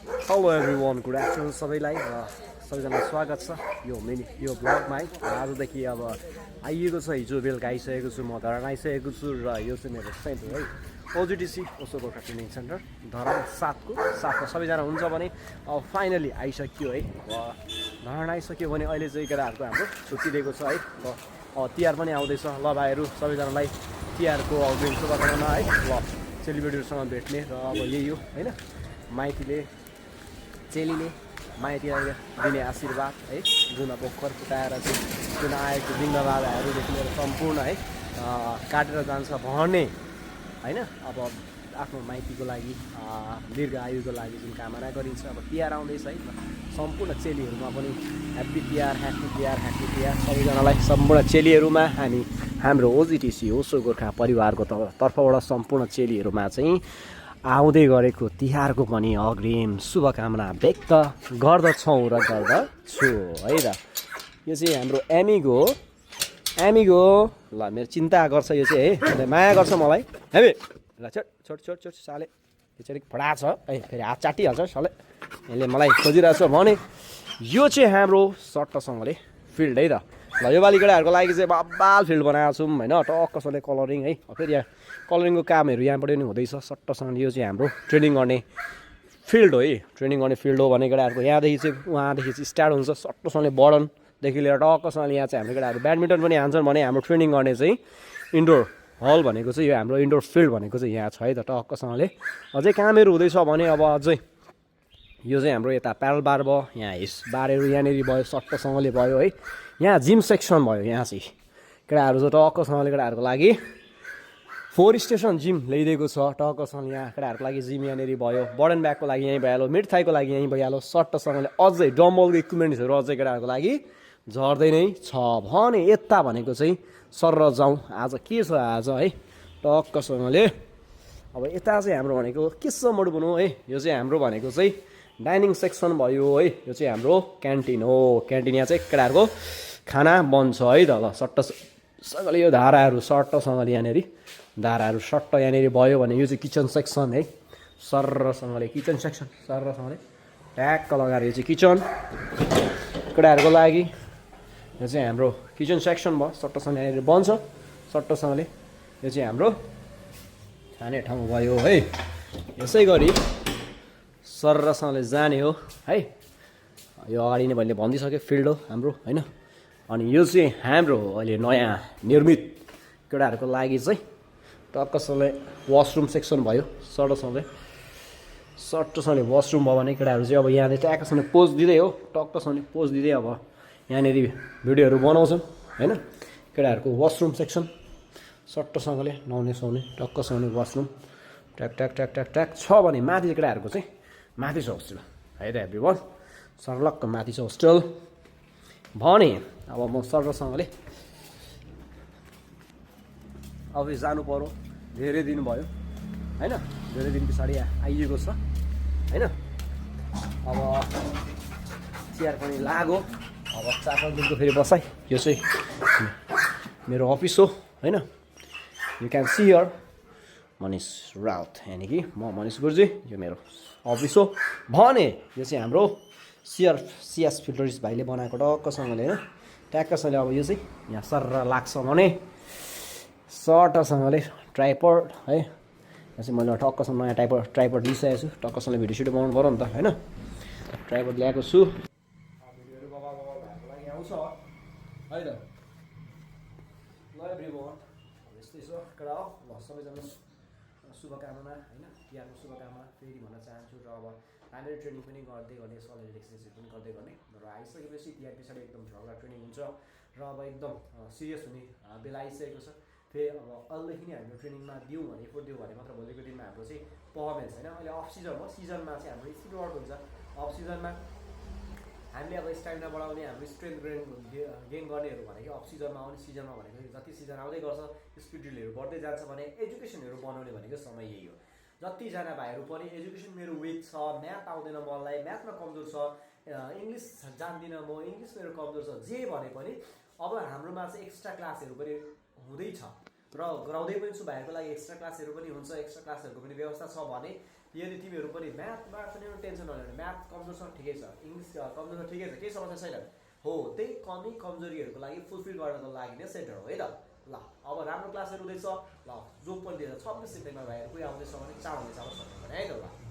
Hello everyone, good afternoon सबैलाई सबैजनालाई स्वागत छ यो ब्लगमा है। आजदेखि अब आइएको छ, हिजो बेलुका आइसकेको छु, म धरान आइसकेको छु र यो चाहिँ मेरो सेन्टर है, ओजिटिसी ओसो गोर्खा ट्रेनिङ सेन्टर धरान 7 सबैजना हुन्छ भने अब फाइनली आइसक्यो है। धरान आइसक्यो भने अहिले चाहिँ केटाहरूको हाम्रो छुट्टी दिएको छ है। तिहार पनि आउँदैछ, ल भाइहरू सबैजनालाई तिहारको अग्रिम शुभकामना है। ल सेलिब्रेटीहरूसँग भेट्ने र अब यही हो होइन, माइतीले चेलीले माइतीलाई दिने आशीर्वाद है, जुना पोखर फुटाएर चाहिँ जुन आएको दिङ्ग बाबाहरूदेखि लिएर सम्पूर्ण है काटेर जान्छ भने होइन। अब आफ्नो माइतीको लागि दीर्घ आयुको लागि जुन कामना गरिन्छ, अब तिहार आउँदैछ है, सम्पूर्ण चेलीहरूमा पनि ह्याप्पी तिहार सबैजनालाई, सम्पूर्ण चेलीहरूमा हामी हाम्रो ओजिटिसी ओसो गोर्खा परिवारको तर्फबाट सम्पूर्ण चेलीहरूमा चाहिँ आउँदै गरेको तिहारको पनि अग्रिम शुभकामना व्यक्त गर्दछौँ र गर्दछु है। र यो चाहिँ हाम्रो एमिगो ल, मेरो चिन्ता गर्छ यो चाहिँ है, माया गर्छ मलाई है। ल छोट साले त्यसरी फडा छ है, फेरि हात चाटिहाल्छ साले, यसले मलाई खोजिरहेको छ भने यो चाहिँ हाम्रो सट्टसँगले फिल्ड है। ल यो बाली केटाहरूको लागि चाहिँ बब्बाल फिल्ड बनाएको छौँ होइन, टक्कसँगले कलरिङ है। फेरि यहाँ कलरिङको कामहरू यहाँबाट नि हुँदैछ सट्टसँगले। यो चाहिँ हाम्रो ट्रेनिङ गर्ने फिल्ड हो है, ट्रेनिङ गर्ने फिल्ड हो भने केटाहरूको यहाँदेखि चाहिँ उहाँदेखि चाहिँ स्टार्ट हुन्छ सट्टसँगले बर्डनदेखि लिएर टक्कसँगले यहाँ चाहिँ हाम्रो केटाहरू ब्याडमिन्टन पनि हान्छन् भने हाम्रो ट्रेनिङ गर्ने चाहिँ इन्डोर हल भनेको चाहिँ यो हाम्रो इन्डोर फिल्ड भनेको चाहिँ यहाँ छ है त टक्कसँगले। अझै कामहरू हुँदैछ भने अब अझै यो चाहिँ हाम्रो यता प्याडल बार भयो, यहाँ हिस बारहरू यहाँनिर भयो, सट्टसँगले भयो है। यहाँ जिम सेक्सन भयो, यहाँ चाहिँ केटाहरू चाहिँ टक्कसँगले केटाहरूको लागि 4 स्टेसन जिम ल्याइदिएको छ टक्कसँगले। यहाँ केटाहरूको लागि जिम यहाँनिर भयो, बर्डन ब्यागको लागि यहीँ भइहाल्यो, मिड थाईको लागि यहीँ भइहाल्यो, सट्टसँगले अझै डम्बलको इक्विपमेन्ट्सहरू अझै केटाहरूको लागि झर्दै नै छ भने यता भनेको चाहिँ सर जाउँ आज के छ आज है टक्कसँगले। अब यता चाहिँ हाम्रो भनेको के छ मोड बनाऊ है, यो चाहिँ हाम्रो भनेको चाहिँ डाइनिङ सेक्सन भयो है। यो चाहिँ हाम्रो क्यान्टिन हो, क्यान्टिन यहाँ चाहिँ केटाहरूको खाना बन्छ है त। ल सट्टसँगले यो धाराहरू सट्टसँगले यहाँनिर धाराहरू सट्ट यहाँनिर भयो भने यो चाहिँ किचन सेक्सन है, सरसँगले किचन सेक्सन सरसँगले ट्याक्क लगाएर यो चाहिँ किचन केटाहरूको लागि। यो चाहिँ हाम्रो किचन सेक्सन भयो, सट्टसँगले यहाँनिर बन्छ सट्टसँगले। यो चाहिँ हाम्रो खाने ठाउँ भयो है। यसै गरी सरसँगले जाने हो है, यो अगाडि नै मैले भनिदिइसकेँ फिल्ड हो हाम्रो होइन। अनि यो चाहिँ हाम्रो अहिले नयाँ निर्मित केटाहरूको लागि चाहिँ टक्कसँगले वासरुम सेक्सन भयो, सट्टसँगले वासरुम भयो भने केटाहरू चाहिँ अब यहाँनिर ट्याक्कसँगले पोज दिँदै हो, टक्कसँगले पोज दिँदै अब यहाँनिर भिडियोहरू बनाउँछन् होइन। केटाहरूको वासरुम सेक्सन सट्टसँगले नुहाउने सुहाउने टक्कसँगले वासरुम ट्याक छ भने माथि केटाहरूको चाहिँ माथि छ होस्टेल है त एभ्रिवान, सर्लक्क माथि छ होस्टेल भने अब म सरसँगले अफिस जानु पऱ्यो, धेरै दिन भयो होइन, धेरै दिन पछाडि आइएको छ होइन। अब तिहार पनि लाग्यो, अब 4-5 दिनको फेरि बसाइ। यो चाहिँ मेरो अफिस हो होइन, you can see here Manish Raut, यानि कि म मनिष गुरुजी, यो मेरो अफिस हो भने यो चाहिँ हाम्रो सिएस फिल्टरिस भाइले बनाएको टक्कसँगले होइन, ट्याक्कसँगले। अब यो चाहिँ यहाँ सर लाग्छ भने सट्टसँगले ट्राइपड है, यहाँ चाहिँ मैले टक्कसँग नयाँ ट्राइपड लिइसकेको छु, टक्कसँगले भिडियो सिडियो बनाउनु पऱ्यो नि त होइन। ट्राइपड ल्याएको छु, भिडियोहरू भएको लागि आउँछ है त। ल एभ्रिवान यस्तै छ केटा हो। ल सबैजना शुभकामना होइन, तिहारको शुभकामना फेरि भन्न चाहन्छु। र अब हामीले ट्रेनिङ पनि गर्दै गर्ने, सलिड एक्सर्साइज पनि गर्दै गर्ने र आइसकेपछि तिहार पछाडि एकदम झगडा ट्रेनिङ हुन्छ र अब एकदम सिरियस हुने बेला आइसकेको छ। फेरि अब अहिलेदेखि नै हाम्रो ट्रेनिङमा दिउँ भने एफोर्ट दिउँ भने मात्र भोलिको दिनमा हाम्रो चाहिँ पर्फर्मेन्स होइन। अहिले अफ सिजन हो, सिजनमा चाहिँ हाम्रो स्पिड वर्क हुन्छ। अफ सिजनमा हामीले अब स्टामिना बढाउने, हाम्रो स्ट्रेन्थ गेन गर्नेहरू भनेको अफ सिजनमा आउने, सिजनमा भनेको जति सिजन आउँदै गर्छ स्पिड ड्रिलहरू बढ्दै जान्छ भने एजुकेसनहरू बनाउने भनेको समय यही हो। जतिजना भाइहरू पनि एजुकेसन मेरो विक छ, म्याथ आउँदैन मलाई, म्याथमा कमजोर छ, इङ्ग्लिस जान्दिनँ म, इङ्ग्लिस मेरो कमजोर छ, जे भने पनि अब हाम्रोमा चाहिँ एक्स्ट्रा क्लासहरू पनि हुँदैछ र गराउँदै पनि छु। भाइहरूको लागि एक्स्ट्रा क्लासहरू पनि हुन्छ, एक्स्ट्रा क्लासहरूको पनि व्यवस्था छ भने यदि तिमीहरू पनि म्याथमा पनि टेन्सन नलिनु, म्याथ कमजोर छ ठिकै छ, इङ्ग्लिस कमजोर छ ठिकै छ, केही समस्या छैन। हो त्यही कमी कमजोरीहरूको लागि फुलफिल गर्नको लागि नै सेन्टर हो है त। ल अब राम्रो क्लासहरू हुँदैछ, ल जो पनि दिएर 26 सेप्टेम्बर भाइहरू कोही आउँदैछ भने चाँडो सक्नु पर्ने है त। ल